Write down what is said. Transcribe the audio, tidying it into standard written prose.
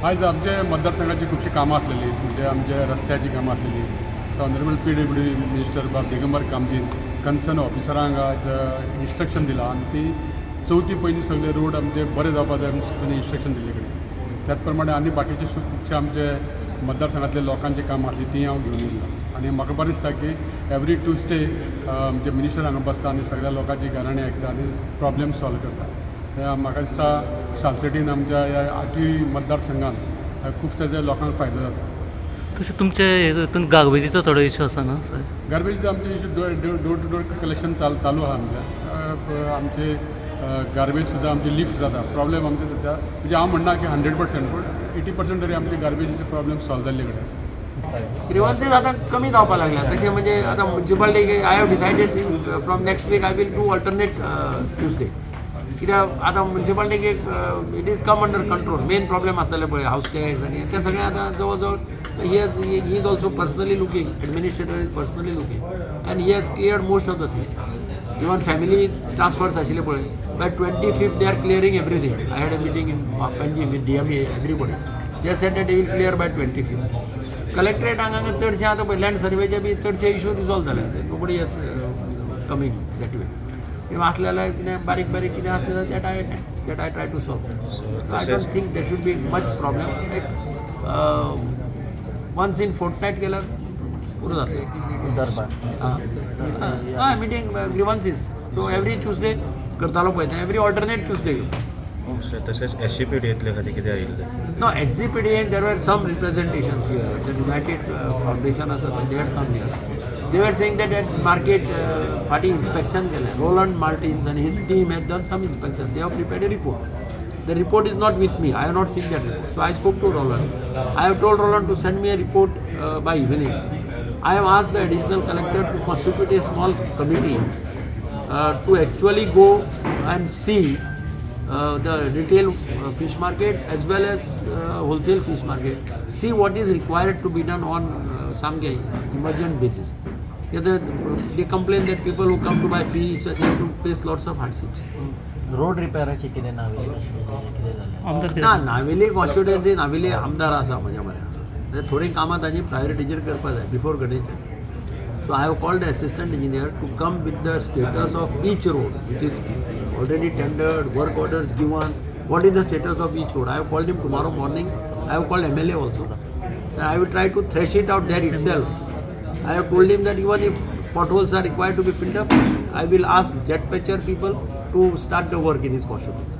आयज आमचे मतदारसंघाची खुबशीं कामां आसलेली, म्हणजे आमचे रस्त्याची कामां आसलेली. सो ऑनरेबल पीडब्ल्यूडी मिनिस्टर बाब दिगंबर कामतीन कन्सर्न ऑफिसरांक आज इन्स्ट्रक्शन दिलां आनी ती चवथी पयलीं सगळे रोड आमचे बरे जावपा जाय म्हणून तांणी इन्स्ट्रक्शन दिल्ले कडेन. त्याच प्रमाणे आनी बाकीचे खुबशे आमचे मतदारसंघातले लोकांची कामां आसली, ती हांव घेवन येयला आनी म्हाका बरें दिसता की एवरी ट्युजडे आमचे मिनिस्टर हांगा बसता आनी सगळ्या लोकांची गाराणी आयकता आनी प्रॉब्लेम सॉल्व करता. म्हाका दिसता सालसेटीन आमच्या ह्या आठूय मतदारसंघान खूब ताजे लोकांक फायदो जाता. तशें तुमचे हितून गार्बेजीचो थोडो इशू आसा न्हू सर? गार्बेज आमचे issue, door to door collection चालू आहा. आमचें आमचे गार्बेज सुद्दां आमची लिफ्ट जाता. प्रॉब्लेम आमचे सद्या, म्हणजे हांव म्हणना की 100%, पूण 80% तरी आमचे गार्बेजीचे प्रॉब्लेम सॉल्व जाल्ले कडेन आसा. ग्रिवन्सीस आतां कमी जावपाक लागल्या. तशें म्हणजे आतां municipality, I have decided from next week I will do alternate Tuesday, कित्याक आतां मुन्सिपालिटीक एक it is come under control. Main problem आसताले पळय, हावस टॅक्स आनी ते सगळें आतां जवळ जवळ he is also personally looking, administrator is personally looking and he has cleared most of the things. Even family transfers आशिल्ले पळय, by 25th they are clearing everything. I had a meeting in Panjim with DMA, everybody. They said that they will clear by 25th. Collectorate हांगा चडशे आतां पळय, land सर्वेचे बी चडशे issue resolve जाले. Nobody is coming that way. किंवा आसले जाल्यार कितें बारीक बारीक कितें आसलें जाल्यार that I try to solve. I don't think there should be much problem. एक वन्स इन फोर्टनायट केल्यार पुरो जातलें. दरबार. हय, मिटींग ग्रिवन्सीस, सो एवरी ट्युजडे करतालो पळय तें, एवरी ऑल्टरनेट ट्युजडे. तशेंच एसजीपीडीएतले खातीर कितें आयिल्लें? No, HGPDA, there were some representations here. The United Foundation आसा, they had come here. They were saying that at market फाटीं inspection केलें. Roland Martins and his team had done some inspection. They have prepared a report. The report is not with me. I have not seen that report. So I spoke to Roland. I have told Roland to send me a report by evening. I have asked the additional collector to constitute a small committee to actually go and see the retail fish market as well as wholesale fish market, see what is required to be done on सामके emergent basis. Yeah, they complain that people who come to buy fish, they have to face lots of hardships. Road रिपेराचे कितें नावेली कितें जालें? आमदार कितें? ना, Navelim constituency, Navelim आमदार आसा म्हज्या बऱ्या. थोडीं कामां ताजी प्रायोरिटीचेर करपा जाय before Ganesh. So I have called the assistant engineer to come with the status of each road which is already tendered, work orders given, what is the status of each road. I have called him tomorrow morning. I have called MLA also. I will try to thresh it out there itself. I have told him that even if potholes are required to be filled up, I will ask jet patcher people to start the work in his constituency.